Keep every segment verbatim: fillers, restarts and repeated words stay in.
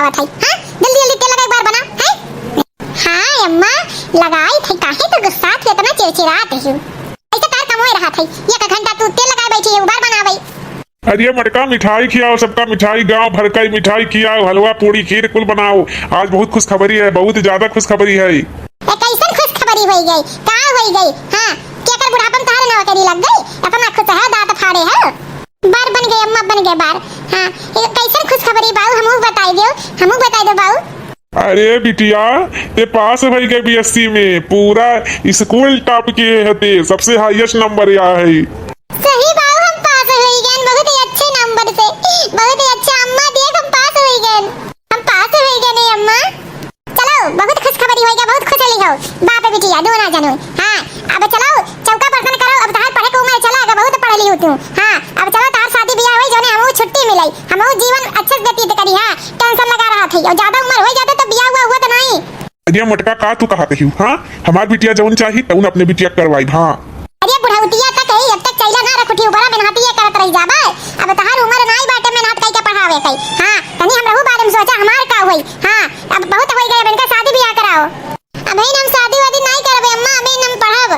बात है, हाँ? जल्दी जल्दी तेल लगाए, बार बना, हैं? हाँ अम्मा, लगाई थी, काहे तो गुस्सात ही इतना चिड़चिड़ात ही। ऐसे तार कमोए रहा थी, एक घंटा तू तेल लगाए बैठी है, बार बनावे। अरे मोटका, मिठाई खियाओ सबका, मिठाई, गांव भर का ही मिठाई खियाओ, हलवा, पूड़ी, खीर कुल बनाओ। आज बहुत खुशखबरी है, बहुत ज्यादा खुशखबरी है। ए, कैसन खुशखबरी होई गई? का होई गई? हाँ, केकर बुढ़ापा में तोहरे नौकरी लग गई? इतना खुश है, दांत फाड़े है। बार बन गए अम्मा, बन गए बार। हाँ, ए, कैसन खुशखबरी बाऊ, हमहू बताई दो, हमहू बताई दो बाऊ। अरे बिटिया, ते पास भई गए बीएससी में, पूरा स्कूल टॉप किए है ते, सबसे हाईएस्ट नंबर आया है। सही बाऊ, हम पास होई गए बहुत ही अच्छे नंबर से, बहुत ही अच्छा अम्मा, देख हम पास होई गए, हम पास होई गए नहीं अम्मा। चलो, बहुत खुशखबरी होई गया, बहुत खुश होली हो। बाप बिटिया दोनों जनू। हाँ, अब चलो चौका बर्तन करो, अब तहार पढ़े के उम्र चला गया, बहुत पढ़ ली हो तू। हाँ, अब चलो तहार शादी बियाह होई, जौने हमहू छुट्टी मिलाई, हमहू जीवन अच्छे से व्यतीत करी। हाँ, टेंशन लगा रहा थी, और ज्यादा उम्र हो जाते तो बियाह हुआ हुआ तो नहीं। अरे मोटका, का तू कहा कही? हाँ, हमार बिटिया जौन चाही तौन अपने बिटिया करवाई। हाँ। अरे बुढ़ौतिया तक है, अब तक चैला ना रखुठी, ऊपरा मेहनती ये करत रही जाबे। अब तहार उम्र नाई बाटे मेहनत कई के पढ़ावे कई। हाँ, तनी हमरहू बारे में सोचा, हमार का होई? हाँ, अब बहुत होई गए, अब इनका शादी बियाह कराओ। अब ही हम शादी वादी नाई करबे अम्मा, अभी हम पढ़ब।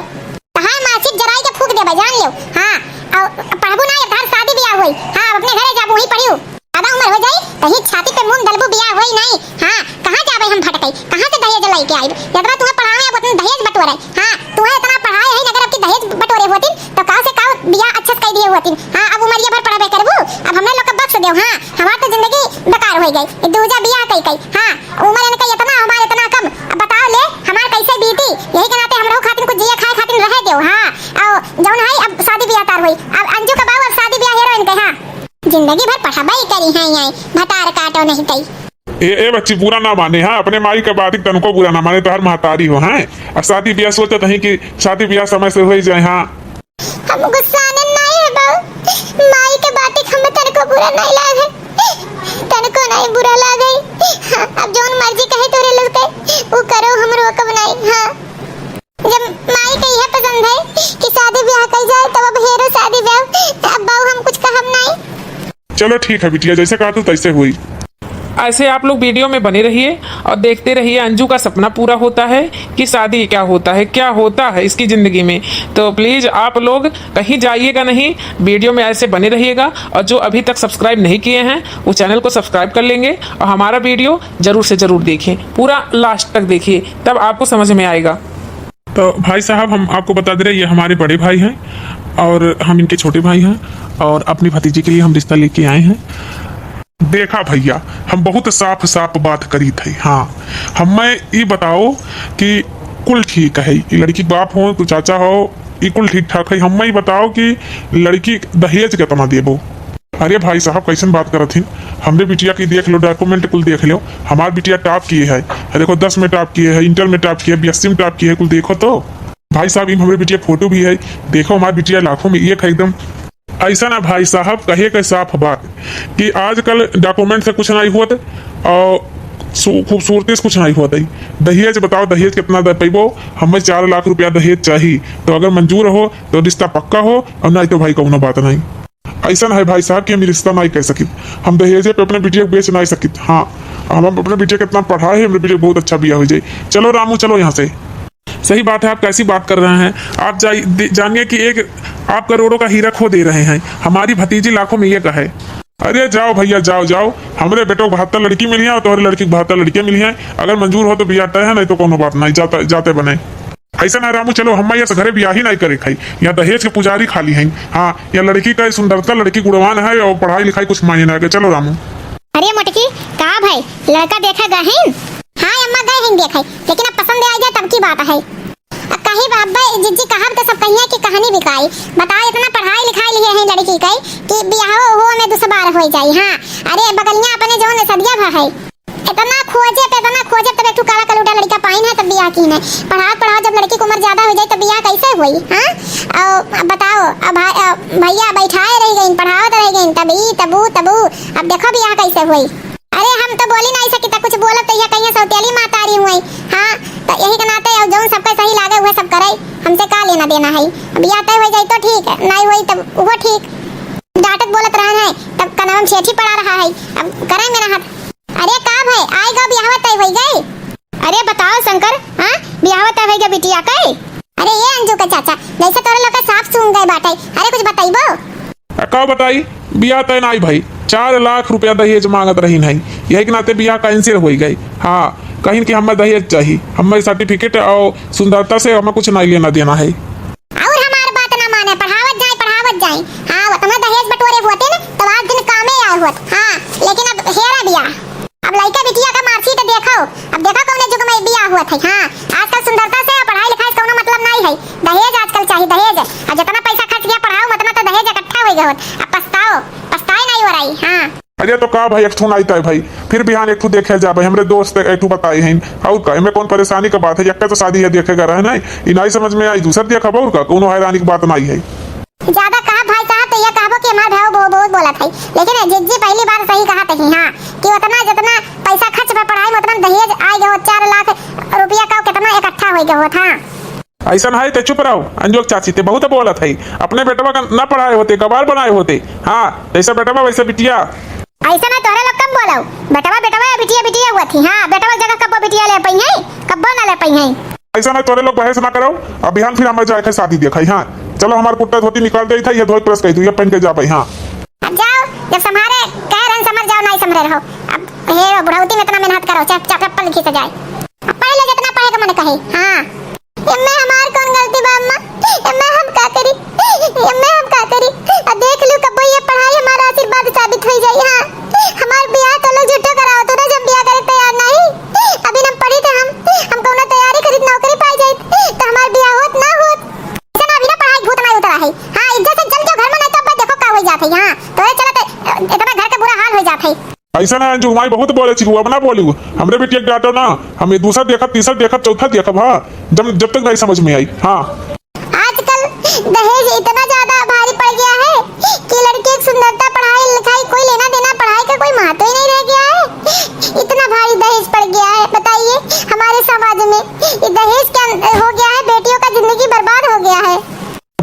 तहार मासिक जराई के फूक देबे, जान लियो। हाँ, और पढ़बू ना, तहार शादी बियाह होई। हाँ, अब अपने घरे जाबू, वहीं पढ़ियो। ज्यादा उम्र हो जाई, कहीं छाती पे मूंग डलबू, बियाह होई नहीं। हाँ, कहाँ जाबे हम भटकई, कहाँ से दहेज लेके आइब? यदवा तुम्हें पढ़ावे, अब उतना दहेज बटोरे। हाँ, तुम्हें इतना पढ़ाए है, अगर आपकी दहेज बटोरे होती, तो का से का बियाह अच्छा से कह दिए होती। हाँ, अब उमरिया भर पढ़बे करबू, अब हमने लोग का बख्श देव। हाँ, हमार तो जिंदगी बेकार हो गई, ये दूजा बियाह कई कई। हाँ, उम्र इनका इतना, हमार इतना कम। अब बताओ ले, हमार कैसे बीती? यही के नाते हमरो खातिर कुछ जिए खाए खातिर रह देव। हाँ, और जौन है, अब शादी बियाह तार होई। अब अंजू का बाऊ, अब शादी बियाह हेरो इनके। हाँ, जिंदगी भर पढ़ाबे ही करी है, यहाँ भतार काटो नहीं कई। ए, ए बच्ची, बुरा ना माने, हाँ, अपने माई के बात के तनको बुरा ना माने, तोहर महतारी हो, हैं? अब शादी बियाह सोचत हई कि शादी बियाह समय से होई जाए, हाँ। हम गुस्साने नहीं है बाऊ, माई के बात के हम तनको बुरा नहीं लागे, तनको नहीं बुरा लागे। हाँ, अब जौन मर्जी कहे तोरे लोग के, वो करो, हम रोकब नहीं। हाँ, जब माई के यह पसंद है कि शादी ब्याह कइल जाए, तब अब हेरो शादी ब्याह, अब बाऊ हम कुछ कहब नहीं। चलो ठीक है बिटिया, जैसे कहा तू तैसे हुई। ऐसे आप लोग वीडियो में बने रहिए और देखते रहिए अंजू का सपना पूरा होता है कि शादी क्या होता है, क्या होता है इसकी ज़िंदगी में। तो प्लीज़ आप लोग कहीं जाइएगा नहीं, वीडियो में ऐसे बने रहिएगा। और जो अभी तक सब्सक्राइब नहीं किए हैं, वो चैनल को सब्सक्राइब कर लेंगे और हमारा वीडियो ज़रूर से ज़रूर देखें, पूरा लास्ट तक देखिए, तब आपको समझ में आएगा। तो भाई साहब, हम आपको बता दे रहे, ये हमारे बड़े भाई हैं और हम इनके छोटे भाई हैं और अपनी भतीजी के लिए हम रिश्ता लेके आए हैं। देखा भैया, हम बहुत साफ साफ बात करी थे। हाँ, हमें ये बताओ कि कुल ठीक है, ये लड़की के बाप हो, तू चाचा हो, ये कुल ठीक ठाक है। हमें ये बताओ कि लड़की दहेज कितना देबो? अरे भाई साहब, कैसन बात करत हिन? हमरे बिटिया की देख लो, डॉक्यूमेंट कुल देख लो। हमार बिटिया टॉप किए है, देखो दस में टॉप किए है, इंटर में टॉप किए है, बीएससी में टॉप किए है, कुल देखो तो। भाई साहब, इम हमरे बिटिया फोटो भी है, देखो हमार बिटिया लाखों में एक है एकदम। ऐसा ना भाई साहब, कहे के साफ बात कि आजकल डॉक्यूमेंट से कुछ नहीं होत और सु-, खूबसूरती से कुछ नहीं होत है। दहेज बताओ, दहेज कितना दे पैबो? हमें चार लाख रुपया दहेज चाही, तो अगर मंजूर हो तो रिश्ता पक्का हो और नहीं तो भाई कौनो बात नहीं। ऐसा ना है भाई साहब कि हम रिश्ता नहीं कर सकित, हम दहेजे पे अपने बिटिया को बेच नहीं सकित। हाँ, हम, हम अपने बिटिया कितना पढ़ाए हैं, हमरे बिटिया बहुत अच्छा बिया हो जाए। चलो रामू, चलो यहाँ से। सही बात है, आप कैसी बात कर रहे हैं? आप जाई-, दे-, जानिए कि एक आप करोड़ों का हीरा खो दे रहे हैं, हमारी भतीजी लाखों में एक है। अरे जाओ भैया, जाओ, जाओ, हमरे बेटो को बहत्तर लड़की मिली है और तोहरे लड़की को बहत्तर लड़कियाँ मिली हैं। अगर मंजूर हो तो बिया तय है, नहीं तो कोनो बात नहीं, जाता, जाते बने। ऐसा ना रामू, चलो, हम यहाँ से घरे बियाही नहीं करे खाई, यहाँ दहेज के पुजारी खाली हैं। हाँ, यहाँ लड़की का सुंदरता, लड़की गुणवान है और पढ़ाई लिखाई कुछ मायने ना रखे। चलो रामू। अरे मोटकी, का भाई, लड़का देखा गए हैं? हाँ अम्मा, गए हैं देखे, लेकिन अब पसंद आ जाए तब की बात है। अब कही बाबा जिज्जी कहब तो सब कहिए कि कहानी बिकाई। बताओ, इतना पढ़ाई लिखाई लिए हैं लड़की के कि बियाहो हो में दुसबार हो जाई। हाँ, अरे बगलिया अपने जौन सदिया भा है, इतना खोजे पे इतना खोजे, तब एक ठो काला कलूटा लड़का पाइन है, तब बियाह कीन है। पढ़ाओ पढ़ाओ, जब लड़की की उम्र ज्यादा हो जाए तब बियाह कैसे होई? हाँ, और अब बताओ, अब भाई, अब भैया बैठाए रह गई, पढ़ावत रह गई, तब ई तबू तबू, अब देखो बियाह कैसे होई। अरे हम तो बोली नहीं सकी, तो कुछ बोलब तो यह कहिए सौतेली महतारी हुई। हाँ, तो यही के नाते अब जौन सबके सही लागे वह सब करे, हमसे का लेना देना है। अब बियाह तय हो जाए तो ठीक है, नहीं होई तब वो ठीक। डांटत बोलत रहन है, तब कनवा में छेठी पड़ा रहा है, अब करे मेरा हाथ। अरे का भाई, भाई, बियाह तय नाई भई, चार लाख रुपया दहेज मांगत रहिन है, यही के नाते बियाह cancel होइ गई। हाँ, कहिन कि हमें दहेज चाही, हमें certificate और सुंदरता से हमें कुछ नहीं लेना देना है। और हमार बात ना माने, पढ़ावत जाए, पढ़ावत जाए। हाँ, वो तुम्हें दहेज बटोरे होते ना, तो आज दिन कामे आए होत। हाँ, लेकिन अब हेरा बियाह। अब लइका बिटिया का marksheet देखो, अब देखो कौने जुग में बियाह होत है। हाँ, आजकल सुंदरता से और पढ़ाई लिखाई से कौनो मतलब नहीं है। दहेज आजकल चाही, दहेज। और जितना पैसा खर्च किया पढ़ाऊ में, उतना तो दहेज इकट्ठा होइ गए होत। अब पछताओ, पछताए नहीं हो रही। हाँ। अरे तो का भाई, एक ठो नाई तय भाई, फिर बिहान एक ठो देखे जाबे। हमरे दोस्त एक ठो बताए हैं, और का, एमे कौन परेशानी का बात है? यक्का तो शादी है, देखे का रहे नहीं, ई नाई समझ में आई, दूसर देखब, और का, कौनो हैरानी की बात नहीं है। ज्यादा कहा भाई साहब तो ये कहबो कि हमार भाई बहुत, बहुत बोलत है, लेकिन जिज्जी पहली बार सही कहा तही, हाँ, कि उतना जितना पैसा खर्च पर पढ़ाई में उतना दहेज आए गए होत, चार लाख रुपया का कितना इकट्ठा होइ गए होत। हाँ। ऐसा है ते चुप रहो अंजोक चाची, ते बहुत बोलत है, अपने बेटवा का ना पढ़ाए होते, गवार बनाए होते। हाँ, जैसा बेटवा वैसे बिटिया। ऐसा ना तोहरे लोग कम बोलो, बेटवा बेटवा या बिटिया बिटिया हुआ थी। हाँ, बेटवा जगह कब्बो बिटिया ले पाई है, कब्बो ना ले पाई है। ऐसा ना तोहरे लोग बहस ना करो, अब बिहान फिर हमारे जाए के शादी देखा। हाँ, चलो हमार कुर्ता धोती निकाल दे था, ये धोई press कर दू, ये पहन के जा भाई। हाँ। अब जाओ, जब संभारे कह रहे हैं, समझ जाओ, नहीं समझ रहे हो। अब हे बुढ़ौती में इतना मेहनत करो, चाहे चप्पल खींच जाए। अब पढ़ लो जितना पढ़े का मन कहे। हाँ। एम्मे हमार कौन गलती बा अम्मा? एम्मे हम का करी? एम्मे हम का करी? आ देख लू कब्बो ये पढ़ाई हमारा आशीर्वाद साबित होई जाई। हाँ, हमार बियाह तो लोग झूठो करावत हो ना, जब बियाह करे तैयार नहीं। अभी हम पढ़ी तो हम, हम कौनो तैयारी करी, नौकरी पाई जाई, तो हमार बियाह होत ना होत। ऐसा ना अभी ना पढ़ाई भूत नहीं उतरा है। हाँ, इज्जत से जल जाओ घर में, नहीं तो अब देखो का हो जात है। हाँ, तोरे चलते इतना घर का बुरा हाल हो जात है। ऐसा ना अंजू माई बहुत बोले छी, अब ना बोलू। हमरे बिटिया के डांटो ना, हम ये दूसरा देखब, तीसरा देखब, चौथा देखब, हाँ, जब, जब तक नहीं समझ में आई। हाँ। आजकल दहेज इतना ज्यादा भारी पड़ गया है कि लड़की की सुंदरता, पढ़ाई लिखाई, कोई लेना देना, पढ़ाई का कोई महत्व ही नहीं रह गया है। इतना भारी दहेज पड़ गया है, बताइए, हमारे समाज में ये दहेज क्या हो गया है, बेटियों का जिंदगी बर्बाद हो गया है।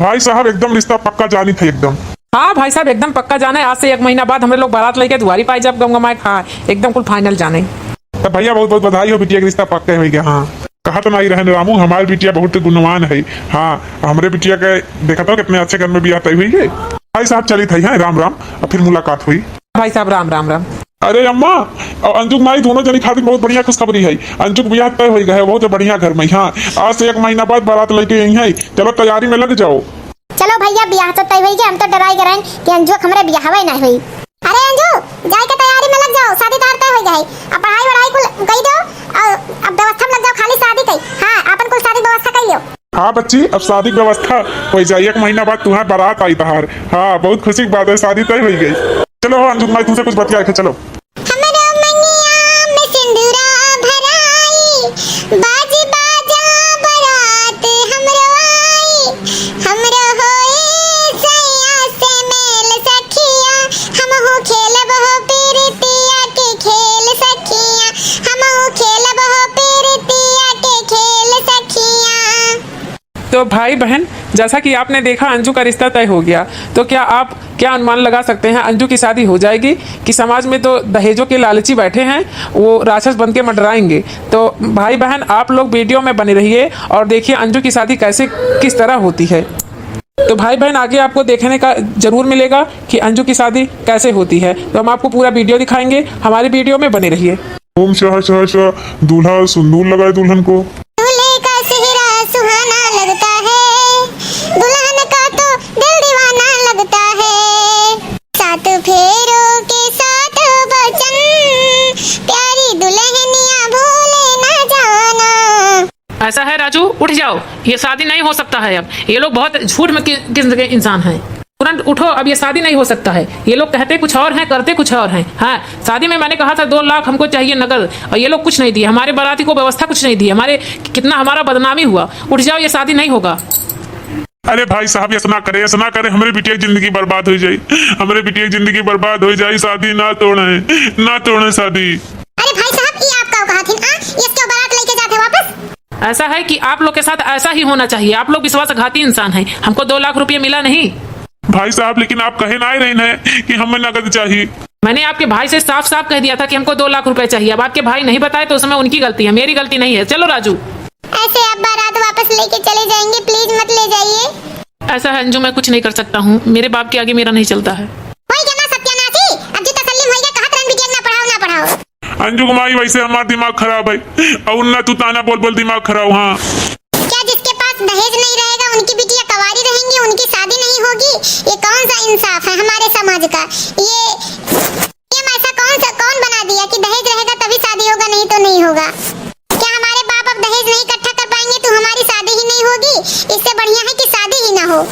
भाई साहब एकदम रिश्ता पक्का जानी थे एकदम। हाँ भाई साहब, एकदम पक्का जाने। आज से एक महीना बाद हमरे लोग बारात लेके दुआरी पाई जब गम गमाए। हाँ, एकदम कुल final जाने। तो भैया बहुत बहुत बधाई हो, बिटिया के रिश्ता पक्का हो गया। हाँ, कहा तो नहीं रहन रामू, हमारे बिटिया बहुत गुणवान है। हाँ, हमरे बिटिया के देखा तो कितने अच्छे घर में बियाह तय हुई है। भाई साहब चली थी, हाँ, राम राम, अब फिर मुलाकात हुई। भाई साहब राम राम राम। अरे अम्मा और अंजुक माई दोनों जनी खातिर बहुत बढ़िया खुशखबरी है। अंजुक बियाह तय हो गया है बहुत बढ़िया घर में। हाँ, आज से एक महीना बाद बारात लेके आई है, चलो तैयारी में लग जाओ। चलो भैया, बियाह तो तय होई गया, हम तो डराई गए रहन कि अंजुक हमरे बियाहवे ना होई। अरे अंजू, जाए के तैयारी में लग जाओ, शादी तार तय हो गई। अब पढ़ाई वढ़ाई कुल कई दो और अब व्यवस्था में लग जाओ, खाली शादी कई। हाँ, अपन कुल शादी व्यवस्था कर लियो। हाँ बच्ची, अब शादी की व्यवस्था हो जाए, एक महीना बाद तुम्हारे बारात आई तहार। हाँ, बहुत खुशी की बात है, शादी तय हो गई। चलो हो अंजुक माई, तुमसे कुछ बतिया के चलो। हमरो मंगिया में सिंदूरा भराई, बाजी बाजा बारात हमरो आई। हमरो होए सैया से मेल सखिया, हमहू खेलब हो पीरितिया के खेल सखिया, हमहू खेलब हो पीरितिया के खेल सखिया। तो भाई बहन, जैसा कि आपने देखा अंजू का रिश्ता तय हो गया, तो क्या आप क्या अनुमान लगा सकते हैं, अंजू की शादी हो जाएगी कि समाज में तो दहेजों के लालची बैठे हैं, वो राक्षस बन के मंडराएंगे? तो भाई बहन, आप लोग वीडियो में बने रहिए और देखिए अंजू की शादी कैसे, किस तरह होती है। तो भाई बहन, आगे आपको देखने का जरूर मिलेगा कि अंजू की शादी कैसे होती है, तो हम आपको पूरा वीडियो दिखाएंगे, हमारी वीडियो में बने रहिए। ओम शह शह शह, दूल्हा सिंदूर लगाए दुल्हन को। दूल्हे का सेहरा सुहाना लगता है, दुल्हन का तो दिल दीवाना लगता है। सात फेरों के सात वचन, प्यारी दुल्हनिया भूले ना जाना। ऐसा है राजू, उठ जाओ, ये शादी नहीं हो सकता है। अब ये लोग बहुत झूठ में कि-, किस्म के इंसान हैं। तुरंत उठो, अब ये शादी नहीं हो सकता है। ये लोग कहते कुछ और हैं, करते कुछ और हैं। हाँ, शादी में मैंने कहा था दो लाख हमको चाहिए नगद, और ये लोग कुछ नहीं दिए। हमारे बाराती को व्यवस्था कुछ नहीं दी, हमारे कितना हमारा बदनामी हुआ। उठ जाओ, ये शादी नहीं होगा। अरे भाई साहब, ऐसा ना करे, ऐसा ना करे, हमरे बिटिया की जिंदगी बर्बाद हो जाई, हमरे बिटिया की जिंदगी बर्बाद हो जाई। शादी ना तोड़े, ना तोड़े शादी। अरे भाई साहब, ये आप का कहा थी, आ? ये क्यों बारात लेके जाते वापस? ऐसा है कि आप लोग के साथ ऐसा ही होना चाहिए। आप लोग विश्वासघाती इंसान हैं। हमको दो लाख रुपये मिला नहीं। भाई साहब, लेकिन आप कहे ना रहे हैं कि हमें नगद चाहिए। मैंने आपके भाई से साफ साफ कह दिया था कि हमको दो लाख रुपए चाहिए। अब आपके भाई नहीं बताए तो उसमें उनकी गलती है, मेरी गलती नहीं है। चलो राजू। ऐसे आप बारात वापस लेके चले जाएंगे, please मत ले जाइए। ऐसा है अंजू, मैं कुछ नहीं कर सकता हूँ, मेरे बाप के आगे मेरा नहीं चलता है। अंजू के माई, वैसे हमार दिमाग खराब है, और ना तू ताना बोल बोल दिमाग खराब। हाँ, क्या जिसके पास दहेज नहीं रहेगा, उनकी बिटिया कवारी रहेंगी, उनकी शादी नहीं होगी? ये कौन सा इंसाफ है हमारे समाज का? ये नियम ऐसा कौन सा, कौन बना दिया कि दहेज रहेगा तभी शादी होगा, नहीं तो नहीं होगा? क्या हमारे बाप अब दहेज नहीं इकट्ठा कर पाएंगे तो हमारी शादी ही नहीं होगी? इससे बढ़िया है कि शादी ही ना हो।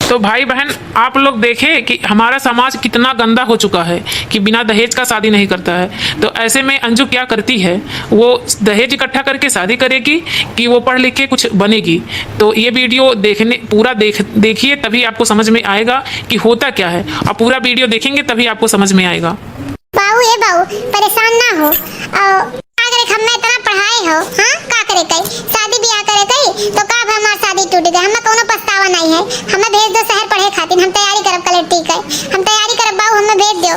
तो भाई बहन, आप लोग देखें कि हमारा समाज कितना गंदा हो चुका है कि बिना दहेज का शादी नहीं करता है। तो ऐसे में अंजू क्या करती है, वो दहेज इकट्ठा करके शादी करेगी कि वो पढ़ लिख के कुछ बनेगी? तो ये वीडियो देखने, पूरा देख, देखिए, तभी आपको समझ में आएगा कि होता क्या है। आप पूरा वीडियो देखेंगे तभी आपको समझ में आएगा। बाऊ, ए बाऊ, परेशान ना हो। और का करे, हमें इतना पढ़ाए हो, हाँ? का करे कई? शादी ब्याह करे कई, तो का अब हमार शादी टूट गई? हमें कोनो पछतावा नहीं है। हमें भेज दो शहर पढ़े खातिर, हम तैयारी करब कलेक्ट्री के। हम तैयारी करब बाऊ, हमें भेज दो।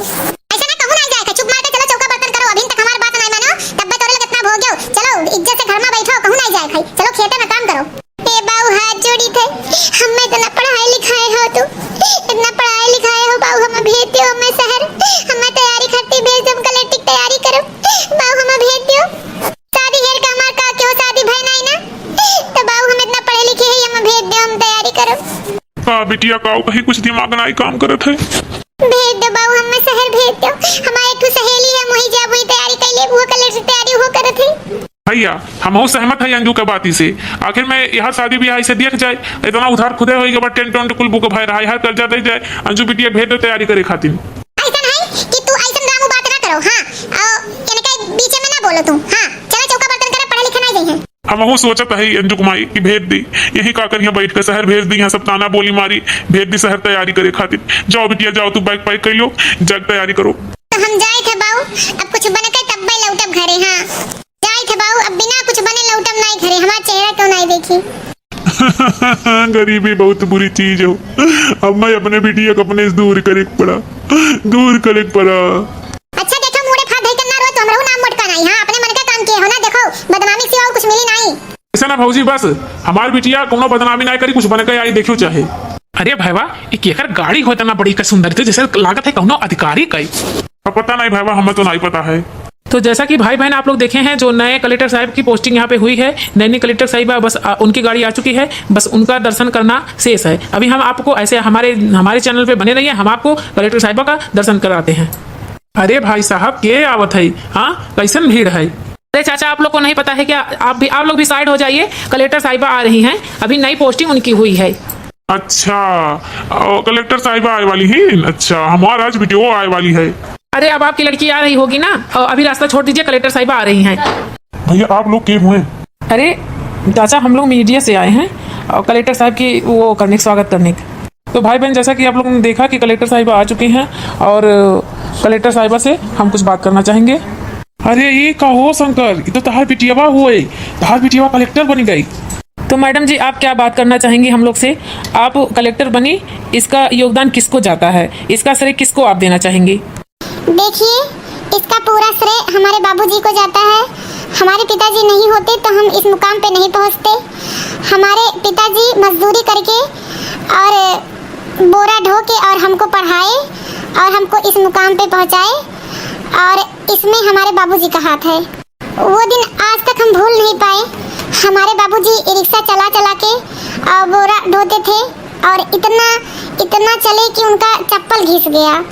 ऐसे ना कहूँ नहीं जाए के, चुप मार के चलो चौका बर्तन करो। अभी तक हमार बात नहीं मानो, तब मैं तोरे लगे इतना भोग्यो। चलो इज्जत से घर में बैठो, कहूँ नहीं जाए के। चलो खेते में काम करो। ए बाऊ, हाथ जोड़ी थे, हमें इतना पढ़ाए लिखाए हो तू, इतना पढ़ाए लिखाए हो बाऊ, हमें भेज दियो, हमें शहर, हमें तैयारी खातिर भेज दो, हम कलेक्ट्री की तैयारी करब बाऊ, हमें भेज दियो। शादी हेर के हमार का क्यों शादी भय नहीं ना, तो बाऊ हम इतना पढ़े लिखे हैं, हमें भेज दियो, हम तैयारी करब। का बिटिया, का कहीं कुछ दिमाग ना काम करत है? भेज दो बाऊ, हमें शहर भेज दो, हमारे एक ठो सहेली है, वही जाब, वही तैयारी कर ले, वो कलेक्ट्री की तैयारी वो करत है। भैया, हमहू सहमत है अंजू के बाती से। आखिर में यह शादी ब्याह ऐसे देख जाए, इतना उधार खुदे होई के बाद टेंट वेंट कुल बुक भय रहा है, हर कर्जा दे जाए, अंजू बिटिया भेज दो तैयारी करे खातिर। ऐसन है कि तू ऐसन रामू बात ना करो, हाँ, और इनके बीच में ना बोलो तू, हाँ, चला चौका बर्तन करे, पढ़े लिखे नहीं गई हैं। हमहू सोचत है अंजू के माई कि भेज दी, यही का करिया बैठ के शहर भेज दी, यहाँ सब ताना बोली मारी, भेज दी शहर तैयारी करे खातिर। जाओ बिटिया जाओ, तू बैग पैक कर लो, जग तैयारी करो। तो हम जाए थे बाऊ, अब कुछ बन के तब लौटब घरे, हाँ। जाई थे बाऊ, अब बिना कुछ बने लौटब नाई घरे, हमार चेहरा क्यों नाई देखी? गरीबी बहुत बुरी चीज हो। अब मैं अपने बिटिया को अपने से दूर करे के पड़ा, दूर करे के पड़ा। अच्छा देखो, मुड़े फाड़ धई के ना रोए, तो हमरो नाम मोटका नाई। हाँ, अपने मन का काम किए हो ना, देखो, बदनामी सिवा और कुछ मिली नाई। ऐसा ना भौजी, बस हमार बिटिया कोनो बदनामी नाई करी, कुछ बन के आई, देखियो चाहे। अरे भाईवा, ई केकर गाड़ी हो इतना बड़ी का सुंदर थे, जैसे लागत है कौनो अधिकारी का ही। अब पता नहीं भाईवा, हमें तो नहीं पता है। तो जैसा कि भाई बहन आप लोग देखे हैं, जो नए कलेक्टर साहब की पोस्टिंग यहाँ पे हुई है, नई नई कलेक्टर साहिबा, बस, आ, उनकी गाड़ी आ चुकी है, बस उनका दर्शन करना शेष है। अभी हम आपको ऐसे हमारे, हमारे चैनल पे बने रहिए, हम आपको कलेक्टर साहिबा का दर्शन कराते हैं। अरे भाई साहब, के आवत है? हाँ, कैसन भीड़ है? अरे चाचा, आप लोग को नहीं पता है क्या? आप भी, आप लोग भी साइड हो जाइए, कलेक्टर साहिबा आ रही हैं, अभी नई पोस्टिंग उनकी हुई है। अच्छा, ओ, कलेक्टर साहिबा आए वाली हैं? अच्छा, हमार आज बिटियो आए वाली है। अरे, अब आपकी लड़की आ रही होगी ना, अ, अभी रास्ता छोड़ दीजिए, कलेक्टर साहिबा आ रही हैं। भैया, आप लोग के हुए? अरे चाचा, हम लोग मीडिया से आए हैं और कलेक्टर साहब की वो करने, स्वागत करने। तो भाई बहन, जैसा कि आप लोगों ने देखा कि कलेक्टर साहिबा आ चुकी हैं और कलेक्टर साहिबा से हम कुछ बात करना चाहेंगे। अरे, ये का हो शंकर, ये तो तहार बिटियावा हुए, तहार बिटियावा कलेक्टर बन गई। तो मैडम जी, आप क्या बात करना चाहेंगी हम लोग से? आप कलेक्टर बनी, इसका योगदान किसको जाता है, इसका श्रेय किसको आप देना चाहेंगी? देखिए, इसका पूरा श्रेय हमारे बाबूजी को जाता है। हमारे पिताजी नहीं होते तो हम इस मुकाम पे नहीं पहुंचते। हमारे पिताजी मजदूरी करके और बोरा ढो के और हमको पढ़ाए और हमको इस मुकाम पे पहुंचाए, और इसमें हमारे बाबूजी का हाथ है। वो दिन आज तक हम भूल नहीं पाए। हमारे बाबूजी ई रिक्शा चला चला के और बोरा ढोते थे, और इतना, इतना चले कि उनका चप्पल घिस गया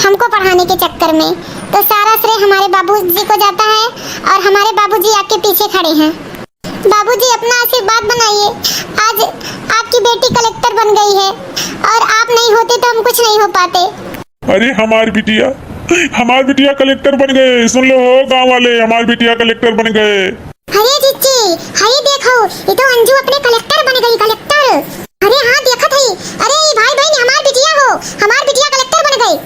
हमको पढ़ाने के चक्कर में। तो सारा श्रेय हमारे बाबूजी को जाता है, और हमारे बाबूजी आपके पीछे खड़े हैं। बाबूजी, अपना आशीर्वाद बनाइए। आज आपकी बेटी कलेक्टर बन गई है, और आप नहीं होते तो हम कुछ नहीं हो पाते। अरे हमार बिटिया, हमार बिटिया कलेक्टर बन गए। सुन लो हो गांव वाले, हमार बिटिया कलेक्टर बन गए। अरे जीजी, हई देखो, ये तो अंजू अपने कलेक्टर बन गई, कलेक्टर। अरे हाँ, देखत हई। अरे ये भाई बहन, हमार बिटिया हो, हमार बिटिया कलेक्टर बन गई।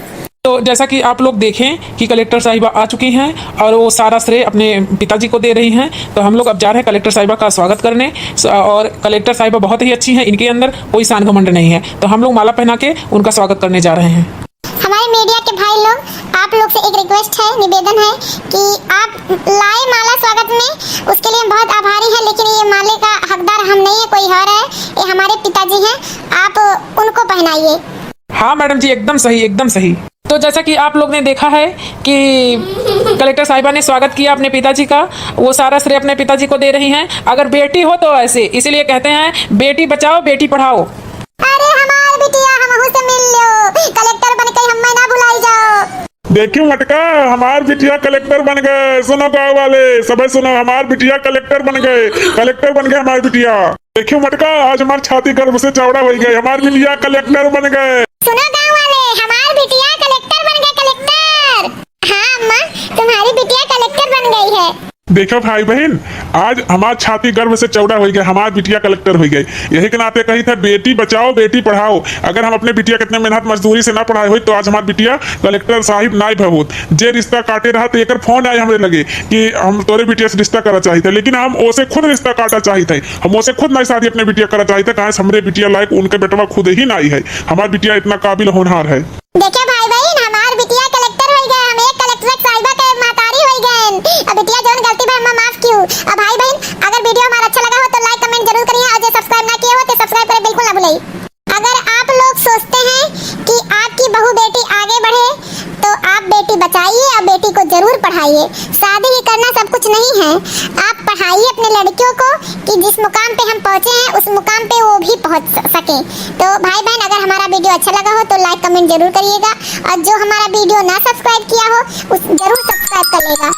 तो जैसा कि आप लोग देखें कि कलेक्टर साहिबा आ चुकी हैं और वो सारा श्रेय अपने पिताजी को दे रही हैं, तो हम लोग अब जा रहे हैं कलेक्टर साहिबा का स्वागत करने। स-, और कलेक्टर साहिबा बहुत ही अच्छी हैं, इनके अंदर कोई शान घमंड नहीं है, तो हम लोग माला पहना के उनका स्वागत करने जा रहे हैं। हमारे मीडिया के भाई लोग, आप लोग से एक रिक्वेस्ट है, निवेदन है कि आप लाए माला स्वागत में, उसके लिए हम बहुत आभारी हैं, लेकिन ये माले का हकदार हम नहीं है, कोई और है, ये हमारे पिताजी हैं, आप उनको पहनाइए। हाँ मैडम जी, एकदम सही, एकदम सही। तो जैसा कि आप लोग ने देखा है कि कलेक्टर साहिबा ने स्वागत किया अपने पिताजी का, वो सारा श्रेय अपने पिताजी को दे रही हैं। अगर बेटी हो तो ऐसे, इसीलिए कहते हैं, "बेटी बचाओ, बेटी पढ़ाओ।" अरे हमार बिटिया, हमहू से मिल लो, कलेक्टर बन के हमें ना भुलाई जाओ। देखियो मटका, हमार बिटिया कलेक्टर बन गए। सुनो गाँव वाले, सबे सुनो, हमार बिटिया कलेक्टर बन गए, कलेक्टर बन गए हमार बिटिया। देखियो मटका, आज हमार छाती गर्व से चौड़ा होइ गए, हमार बिटिया कलेक्टर बन गए। सुनो गाँव वाले, हमार बिटिया कलेक्टर बन गए, कलेक्टर। हाँ अम्मा, तुम्हारी बिटिया कलेक्टर बन गई है। देखो भाई बहिन, आज हमार छाती गर्व से चौड़ा होइ गए, हमार बिटिया कलेक्टर होइ गए। यही के नाते कहित है, बेटी बचाओ, बेटी पढ़ाओ। अगर हम अपने बिटिया के इतने मेहनत मजदूरी से ना पढ़ाए होइत तो आज हमार बिटिया कलेक्टर साहिब नाई भवत। जे रिश्ता काटे रहा तो एकर फोन आए हमरे लगे कि हम तोरे बिटिया से रिश्ता करा चाहित है, लेकिन हम ओसे खुद रिश्ता काटा चाहित है, हम ओसे खुद नाई शादी अपने बिटिया करा चाहित है, काहे से हमरे बिटिया लायक उनके बेटवा खुद ही नाई है। हमार बिटिया इतना काबिल होनहार है। देखियो भाई बहिन, हमार बिटिया कलेक्टर होइ गए, हम एक कलेक्टर साहिबा के महतारी होइ गए। अब बिटिया जौन गलती भा हमार माफ कियो। अब भाई बहिन, अगर video हमारा अच्छा लगा हो तो like comment जरूर करिए और जे subscribe ना किए हो तो subscribe करें बिल्कुल ना भूलें। अगर आप लोग सोचते हैं कि आपकी बहू बेटी आगे बढ़े तो आप बेटी बचाइए और बेटी को जरूर पढ़ाइए। शादी ही करना सब कुछ नहीं है, आप पढ़ाइए अपने लड़कियों को कि जिस मुकाम पे हम पहुँचे हैं उस मुकाम पे वो भी पहुँच स-, सकें। तो भाई बहन, अगर हमारा video अच्छा लगा हो तो like comment जरूर करिएगा और जो हमारा video ना subscribe किया हो उस जरूर subscribe कर लेगा।